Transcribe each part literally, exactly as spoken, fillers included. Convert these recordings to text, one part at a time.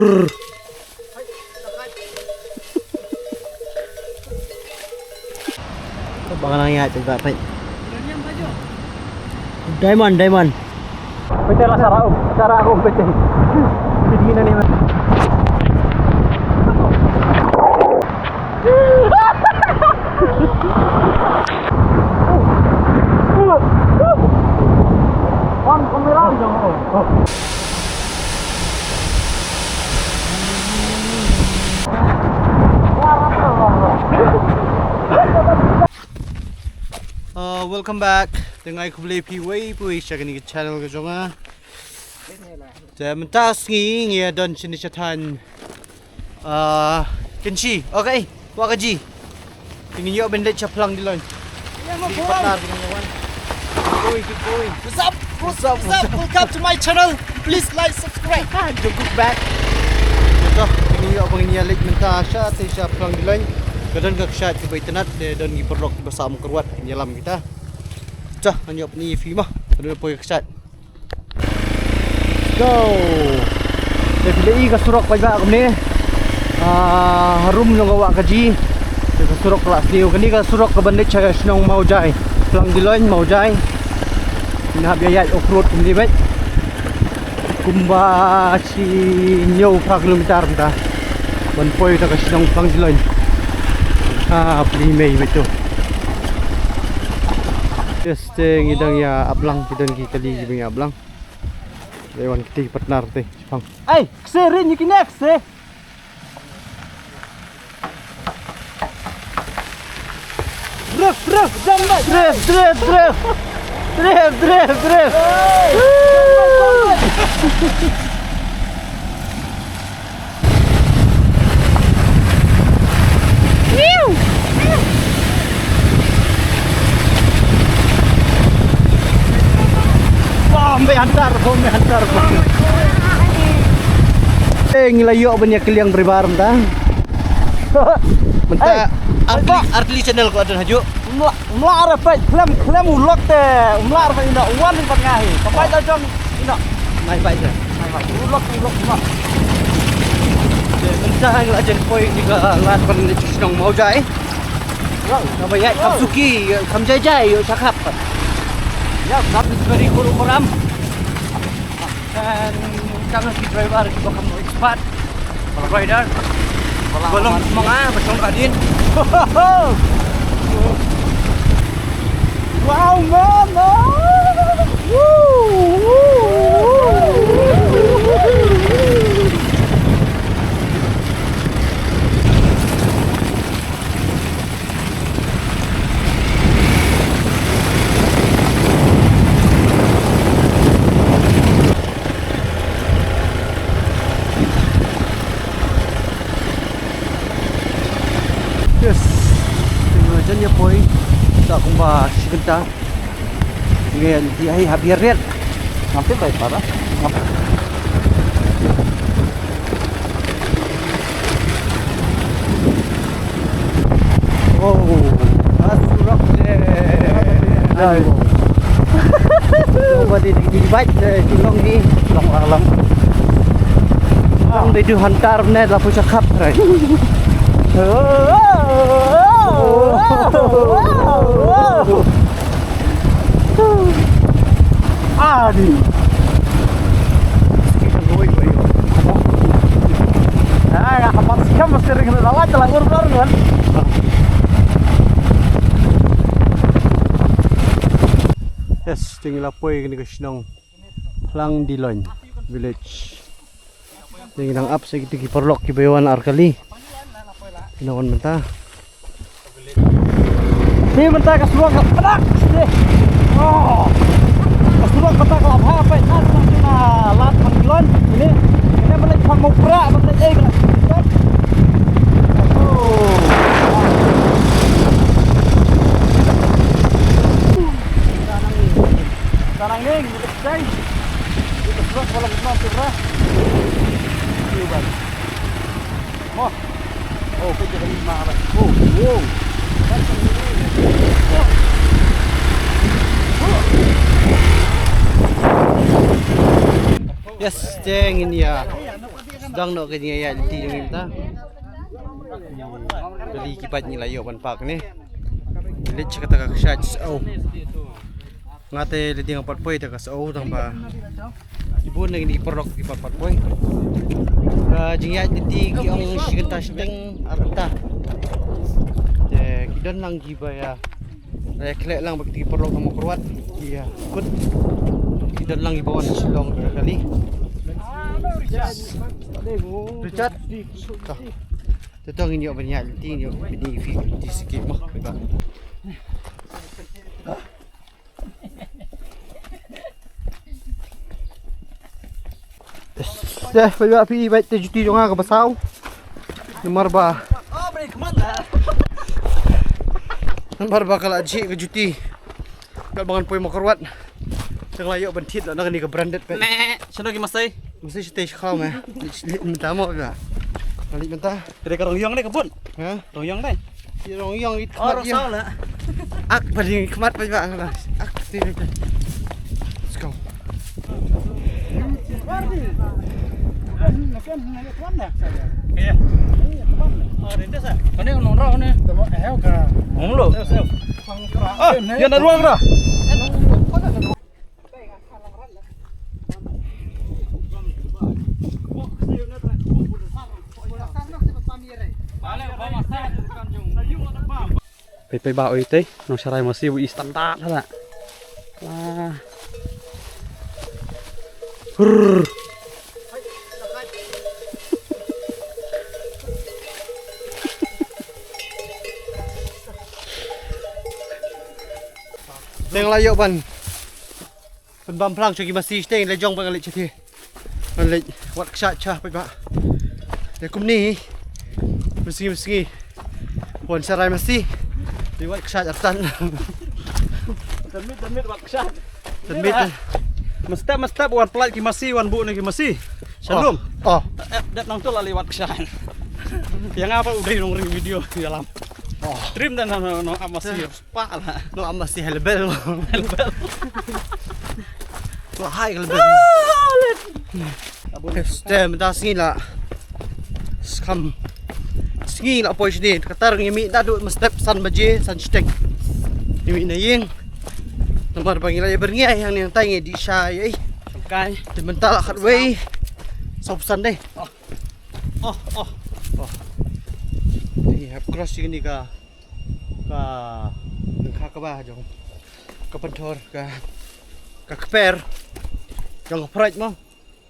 Ba nga nang ïaid, peit, peit. Diamond, diamond. Peit la, sara um, sara um, peit. Peit ni, ni, man. Uh, welcome back. Te nga ai khublei phi uwei pa uwei sha kane ka channel ka jong nga. Te mynta ka sngi ngi ïa don shane sha thaiñ, ah, Kynshi. Okay, Wah Kaji. Te ngin ïoh ban leit sha Phlang Diloin. Oi, oi. What's up? What's up? What's up? Welcome to my channel. Please like, subscribe. Ah, jong kut back. Te to, te ngin ïoh ban ïa leit mynta sha, te sha Phlang Diloin. Ka don ka kshaid kaba itynnad, te don ki paralok kiba sah mukruat, ngin ïalam kita. Te ngan ïoh pyni ïa phi mo. Ka don poi ka kshaid. Go. Te phi la i ka surok paidbah kumne. Ah, harum jong ka Wah Kaji. Te ka surok ka la sniew. Kane ka surok kaban leit sha shnong Mawjai. Phlang Diloin Mawjai. Ngi hap ïa ïaid off road kumne beit. Kumba shi hynñiew phra kilometer mynta ban poi ta ka shnong Phlang Diloin. Ah, pli mei beit to. Yes, te ngi dang ïa ap lang, ki don ki kali kiba ngi ap lang. Dei wan kti ki partner te shipang. Ai, kse ri ni ki next te. Drift, drift, jump back. Drift, drift, drift. Drift, drift, drift. Hey, jump back, jump back. Bom, be hantar, bom, be hantar, bom. Eh, ngi la ïoh ban ïa kylliang bribar mynta. Mynta, eh, Artli, Artli channel ko adan haju. Mla, mla ara peit, khlem, khlem u lok te, mla ara peit ina, wan pat nga hi. Ka peit da jong ina. Mai peit da. Mai peit. U lok, u lok, u lok. Te mynta ngi la jan poi ni ka lad ban leit shnong Mawjai. Wow. Ka ba ïaid kham suki, kham jai jai, ïoh sha khap. Yeah, that is very cool, Umram. And kami ki driver kiba kham expert. Kala rider. Kala long semanga ba shong ka dien. Wow, man. Woo! Yes. Te ngi la jan ïa poi. Sa kumba shi kynta. Ngi ïa hap ïa riat. Ngam tip ba i para. Ngam. Oh, ka surok te. Ai. Ba dei, dei, dei bike te, ki long hi. Long, long, long. Long dei, du hantar ne la pu sha khap trai. Adi. Yes, te ngi la poi kane ka shnong Phlang Diloin village. Te ngi dang ap sa kito ki paralok kiba ïa wan ar kali. Ki nang wan mynta. Te mynta ka surok ka pdak. Te. Oh. Ka surok mynta ka la bha peit na, na, na lad Phang Diloin. Ini. Ini mynta Phang Mawpra, mynta eh ka la. Oh. Tanang ning. Dai. Ito, bro, walang mga pera. Ano ba? Mo. Oh, pwede ka rin mga, oh, wow. Yes, dang in ya. Dang noh ka jingïaid lynti jong ngi mynta. Kali ki bike ngi la ïoh ban park ne. Leit sha kata ka kshaid. Oh. Nga te leit ïa nga pat poi te ka shu tang ba. Ki bun na kine ki paralok ki pat pat poi. Ka jingïaid lynti ki ong shi kynta shiteng ar kynta. Te ki don lang kiba ïa, ïa khleh lang bad ki paralok na Mawkyrwat. Ki ïa kut. Ki don lang kiba wan na Shillong ka kali. Richard. Ka. Te to ngin ïoh ban ïaid lynti, ngin ïoh ban ïaid lynti sikit mo. Ka. Te phi ba phi ba te juti jong nga ka ba saw. Namar ba, namar ba ka la jhieh ka juti. Ka ba ngan poi Mawkyrwat. Te nga la ïoh ban thied la na kane ka branded peit. Meh, shano ki masai? Masai shatei sha khlaw me. Leit mynta mo ba. Leit mynta. Te ka rong ïong ne ka bun? Ha? Rong ïong ne? Ki rong ïong it. Oh, khmat rong ïong. Saw la. Ak ba ding khmat ba ba. Ak ti. Let's go. Iya. Oh, rintis ah. Kane nong rau ne. Tama eh ka. Ngom lo. Oh, ya na ruang dah. Pei pei ba oi tei, nong sharai masi wi standard hada. Ah. Rrrr. Teng la ïoh ban. Pynbam phlang sha ki masi shatei, leit jong ba nga leit shatei. Nga leit wad kshaid sha peit ba. Te kumne. Masi masi. Wan sharai masi. Leit wad kshaid artan. Tang miet tang miet wad kshaid. Tang miet. Mynstep mynstep wan pynlait ki masi, wan buh na ki masi. Shalom. Oh. Eh, dat nang tu la leit wad kshaid. Ïa nga pat u dei nongrim video ïalam. Oh. Trim dan nong ap masi. Pah la. Nong ap masi helbel. Helbel. Wah, hai helbel. Stem da sngi la. Skam. Sngi la poi sini. Katar ngi mih da dut mynstep san baje, san shiteng. Ngi mih na ïing. Namar ba ngi la ïa ber ngi ai hangne hangtai ngi dih sha ïa i. Kai. Te mynta la khatwei. Saw phew san dei. Oh, oh. Oh. Ngi hap cross ïa kane ka, ka lyngkha kaba jong ka pynthor ka, ka kper jong ka Pride mo.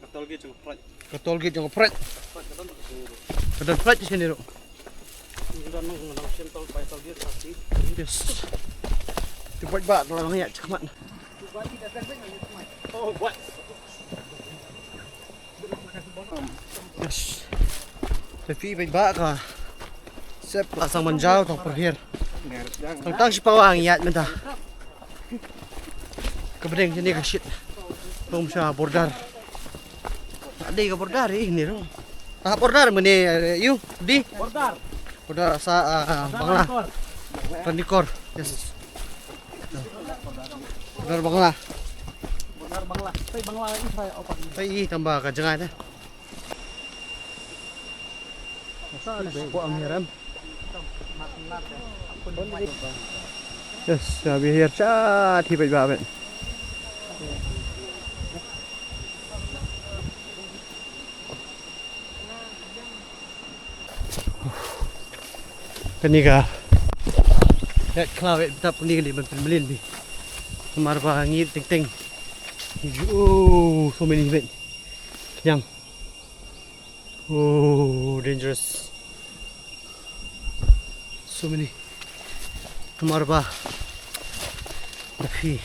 Ka toll gate jong ka Pride. Ka toll gate jong ka Pride. Ka don Pride shane ruh. Ka don shane ruh. Ka don shane ruh. Yes. Te poi ba la ngi ïa check mat. Oh, what? Yes. Te phi bad ba ka sep la sang manjaw tang pyrhir. Tang tang shi pawa ngi ïaid mynta. Ka bneng shane ka shit. Kum sha border. Dei ka border ïa ini ruh. Ah, border mane ïa u di. Border. Border sa, ah, Bangla. Ranikor. Yes. Border Bangla. Border Bangla. Pei Bangla Israel open. Pei i tang ba ka jngai te. Yes, sa bi hiar cha thi peit ba peit. Kane ka. Ïa khlaw ïa tap kane kane ban pynmlien bi. Namar ba ngi teng teng. Oh, so many beit. Kenyang. Oh, dangerous. So many. Namar ba da phi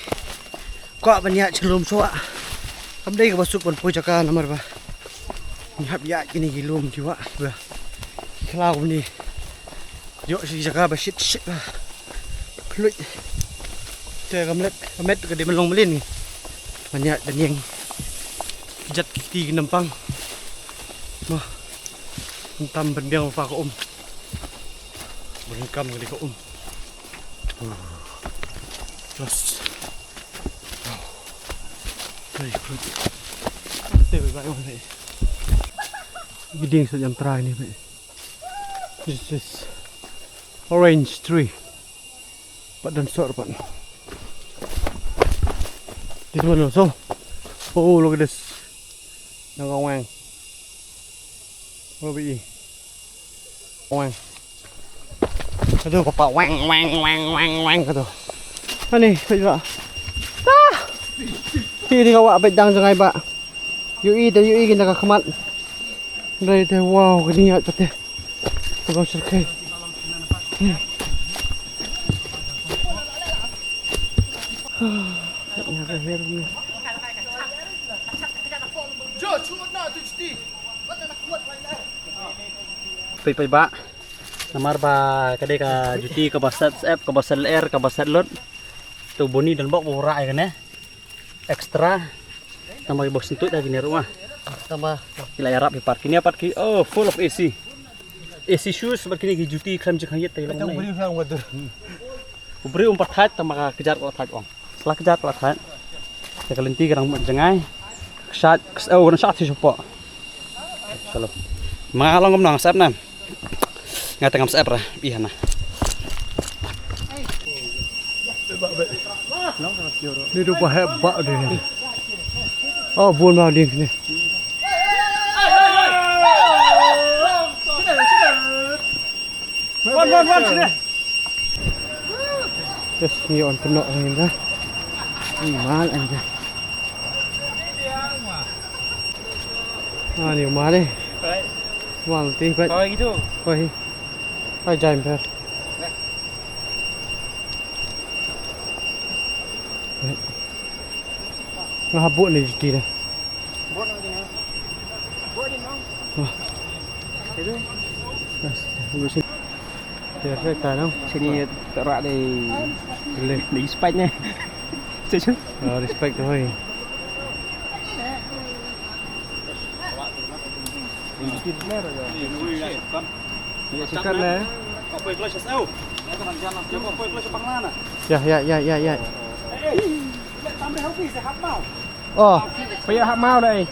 kwah ban ïaid sha lum shuwa. Kam dei kaba suk ban poi jaka namar ba ngi hap ïaid kine ki lum ki wah kiba ki khlaw kumne. Ïoh shi jaka ba shit shit ba. Pluit. Te ka met, ka met ka dei ban long mlien. Ban ïaid ban ïeng. Ki jait ki kti ki nongpang. Mo. Tam ban biang ba ka um. Ban kam ka dei ka um. Plus. Very good. Te bye bye. Ki dieng sa jan trai ni, mate. This is orange tree. Pat dan sor pat. This one also. Oh, look at this. Nang wang. What we eat? Wang. Aduh, papa, wang, wang, wang, wang, wang, kata. Ani, peit ba. Ah! Ti di ka wah, peit dang jngai ba. Yu i, da yu i, kina ka khmat. Dai te, wow, kini ya, peit te. Ka bang syrkhei. Peit, peit ba. Namar ba ka dei ka juti kaba set sep, kaba set lyer, kaba set lut. To buni don bok ba u rah ïa kane. Extra. Tang ba ki bok sngewthuh da kine ruh ah. Tang ba ki la ïarap hi pat. Kine pat ki, oh, full of A C. A C shoes bad kine ki juti khlem jingkhang ïit te long. U briew um pat thait tang ba ka kjat ka la thait ong. Sla kjat ka la thait. Te ka lynti ka dang mut jngai. Kshat, ks-, oh, ka dang shat hi shapoh. Shalom. Ma long kam nang sep na. Nga tang kam sep ra, ih na. Ni tu pa hep ba de. Oh, bun ma ding ni. Wan, wan, wan, sini. Yes, ni on kena angin dah. Ni mal aja. Ah, ni mal eh. Mal ti, bet. Kawai gitu. Kawai. Hai, jaim per. Nga hap buh ne juti ne. Buh ne juti ne. Buh ne nong. Wah. Itu. Yes. Buh sini. Yes, saya tanam. Sini terak di. Boleh. Di spike ne. Sejuk. Ah, respect tu, hoi. Ya, ya, ya, ya, ya. Oh, paya hap mau dai.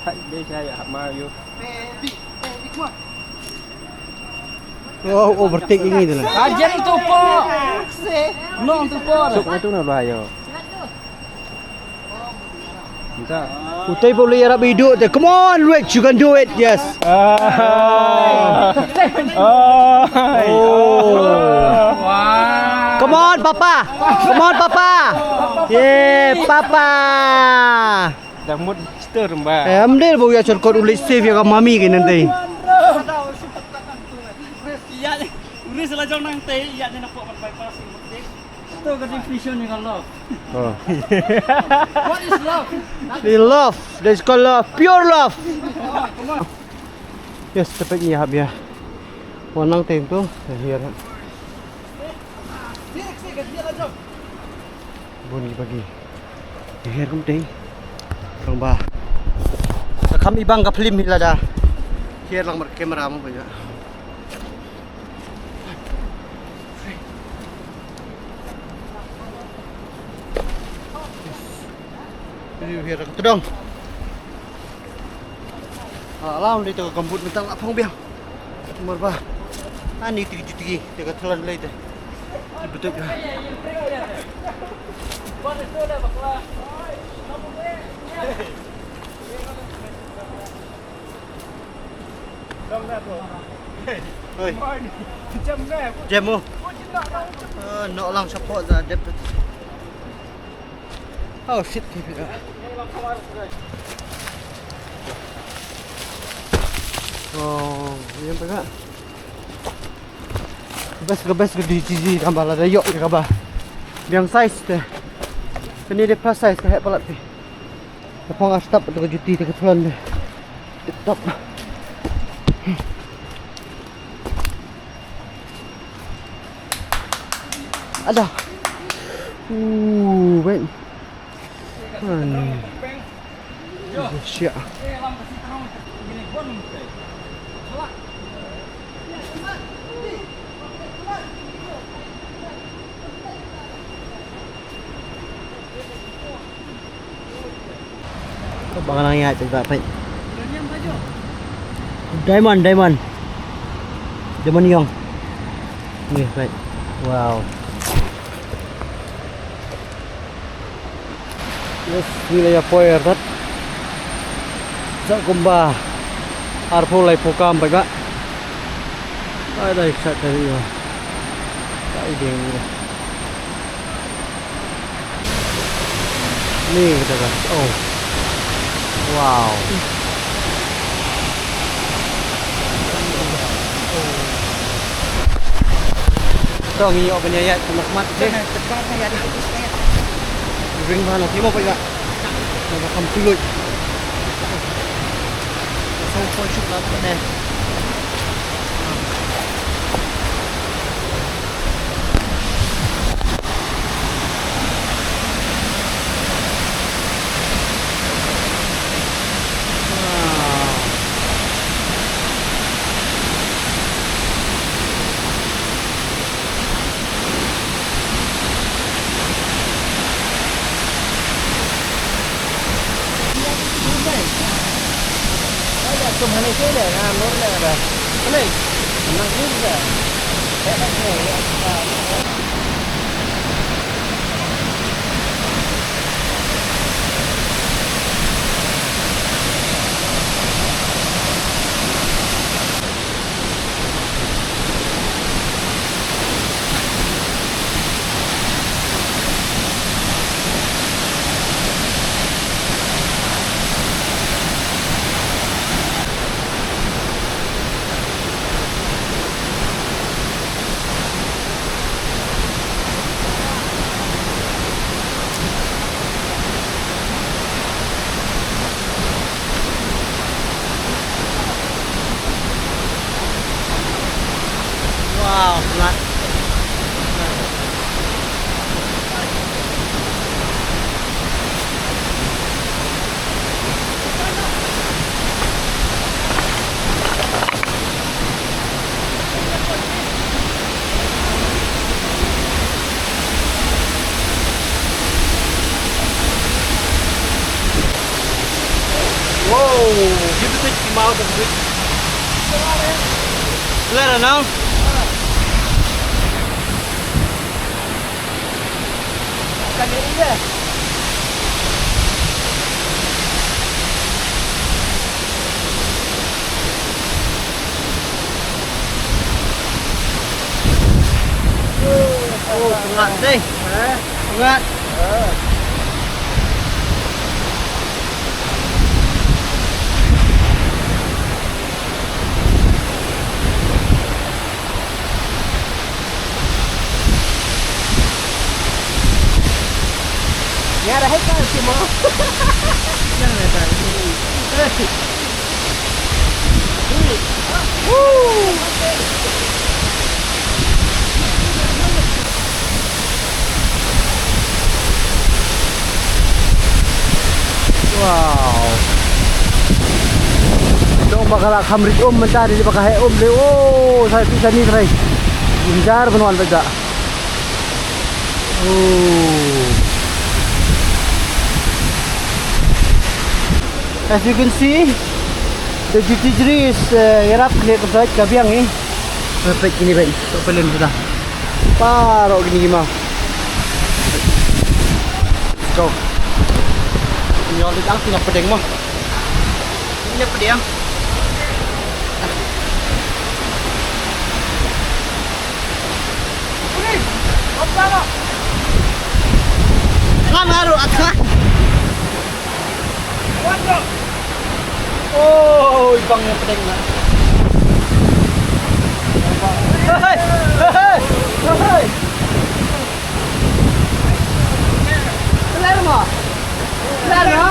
Hai, dai saya hap mau yu. Oh, overtake ini tu lah. Ajar tu po. Nong tu po. Sok tu na lah yo. Utai pa u la ïarap ïa u te. Come on, Rich, you can do it. Yes. Ah. Ah. Oh. Wow. Come on, Papa. Come on, Papa. Yeah, Papa. Dah mut stir, mbak. Eh, am dei ba u ïa shortcut u leh save ïa ka mami ki nangtai. Ïa, u ri sala jong nangtai, ïa, ni na pok bypass. To ka definition ni ka love. Oh. What is love? The love. That is called love. Pure love. Yes, tepat ni hab ya. Wan nangtai tu. Here. Bun ki bagi. Her kum tei. Rong ba. Ka kham ibang ka film hi lada. Her lang mar camera mo ba ya. Review hi rang tdong. Alam dei to ka gambut mynta la phong biang. Mar ba. Ani tiki tiki te ka thlan lei te. Ti betul ka. Oi. Jem mo. Eh, nok lang support da dep. Oh shit, keep it up. Oh, yang pega. Best ka best ka di di di kamba la da yok kamba. Biang size te. Kani de plus size ka hek palat te. Ka phong ar stop tu ka juti tu ka thlon de. Tip top. Ada. Uh, wait. Ani. Siap. Bang nang ïa cerita pek. Diamond, diamond. Diamond ïong. Ni, right. Wow. Yes, ngi la ïa poi artat. Sa kumba arphew laiphew kam bad ba. Ai dai sa tari ba. Sa ideng ni. Ni kita ka. Oh. Wow. To ngi ïoh ban ïaid sha khmat je. Ring bha na timo poi ka. Naba kham tu lut. Song poi shuh la poi ne. Wow, ngak. Wow, gitu tuh, mau tuh, gitu. Selera, no? Oh, pengat deh. Pengat. Nga dah hekal si mo. Jangan dah. Woo! Wow. Dong ba ka la kham rit um mynta, dei ba ka heh um dei. Oh, sa phi sa ni trai. Jynjar ban wan ba ja. Oh. As you can see, the J T three is, uh, ïarap kane ka flight ka biang hi. Perfect kine ba. To pelen kita. Paro kine ki ma. Go. Nyo li tang tina pedeng mo. Tina pedeng. Ngan aru ata. Oh, ibang ïa pedeng na. Hey, hey, hey, hey. Kelar mo? Kelar mo?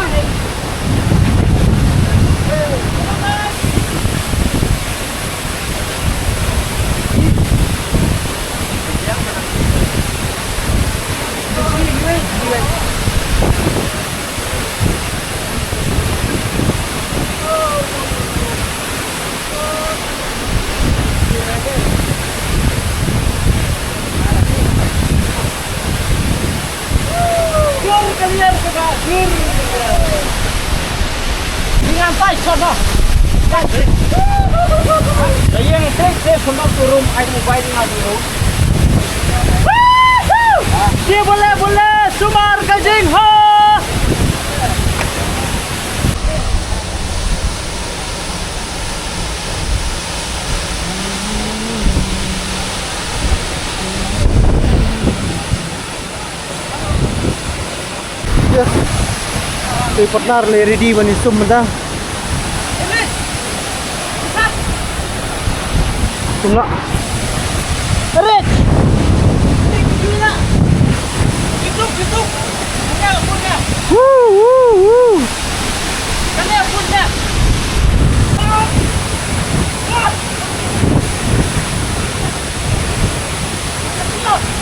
Jur ka liar ka ba, jur. Dengan tai sono. Woohoo! Ji bole bole sumar ka jingho. Yes. Te partner, la ready ban ïasum mynta. Sum lah. Rich. Woo, woo, woo. Pejam, pejam, pejam. Pejam, pejam, pejam.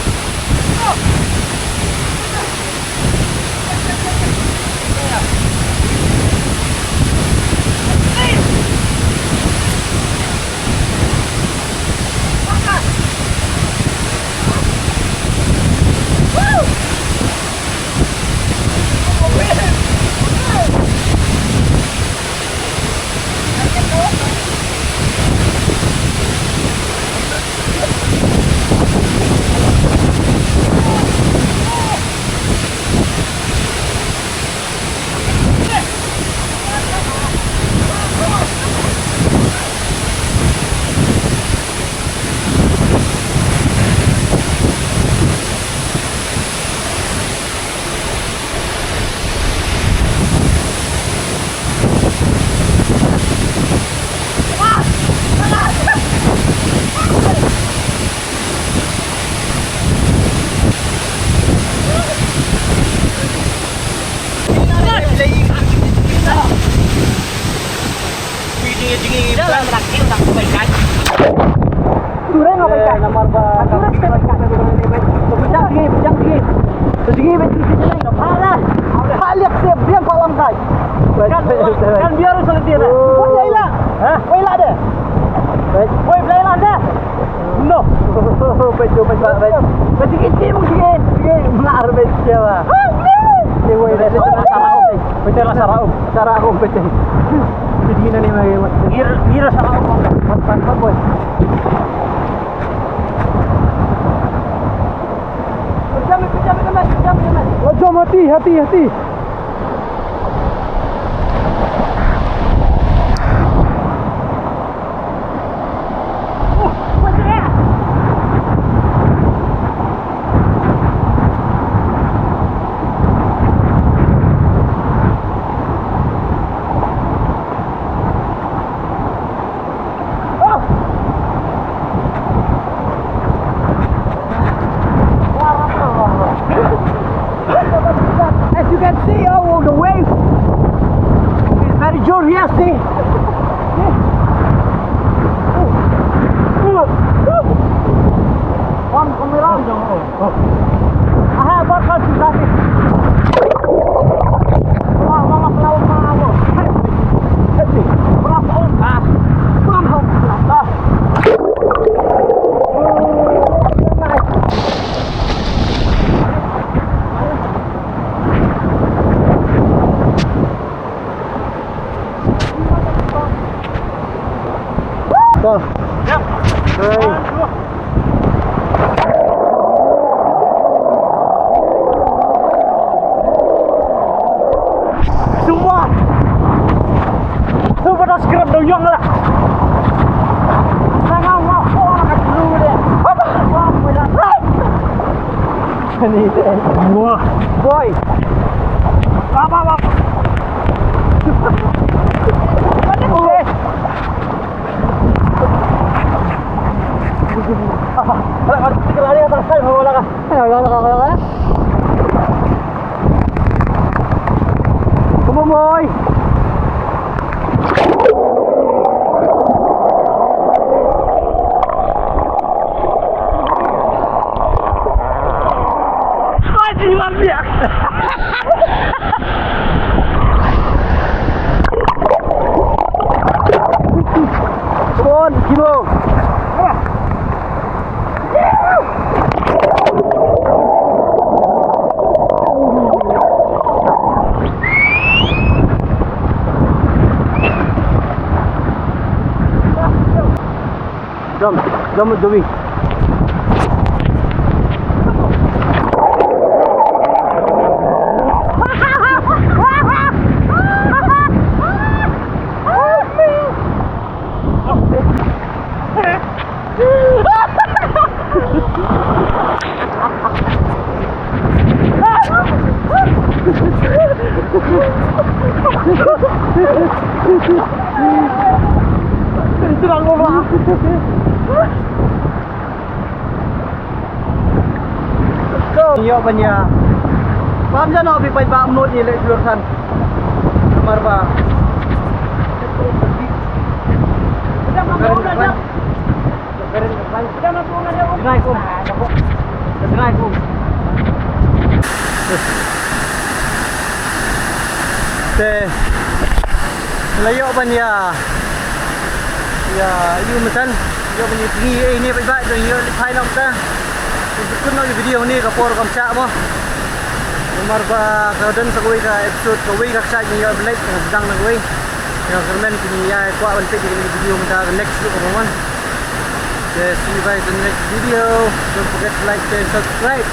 Pejam, pejam, pejam. Kan, kan biar usah dia. Oh, ya, ya. Hah? Oh, ya, dia. Baik. Woi, belai lah dah. No. Baik tu, baik, baik, baik. Baik sikit, sikit, sikit, sikit. Mlar, baik sikit lah. Okey, woi, dah, dah, dah, sarau. Betul lah, sarau. Sarau, betul. Jadi, ni, ni, mari, mari. Ngira, ngira sarau. Mat, mat, mat, boy. Pejam, pejam, pejam, pejam, pejam. Pejam, hati, hati, hati. As you can see, oh, the wave is very jovial, see? One, one around. Aha, buat kan sudah ni. Wah, wah, wah, wah, wah, wah. Hei. Hei. Berapa, Om? Ah. Berapa, Om? Ah. Dah. Hai. Semua. Semua dah sekarang doyong lah. Jangan ngapa nak dulu deh. Apa? Wah. Boy. Apa, apa? Come on, boy. Come on, Kimo. Jump, jump, Joey. Ïoh ban ïa. Bam jano bi paidbah mut ïa leh jur san. Namar ba. Drai kum. Drai kum. Te la ïoh ban ïa, ïa ïu mynsan, ïoh ban ïa pyngi ei ne paidbah, dang ïoh leit phai noh mynta. Te kut noh ïa video ne ka por kam shah mo. Namar ba ka don sa kawei ka episode, kawei ka kshaid ne ïoh ban leit, ka sdang na kawei. Ïa kyrmen pynïaid kwah ban peit ïa kane ka video mynta ka next ruh ka bang. Okay, see you guys in the next video. Don't forget to like, share, and subscribe.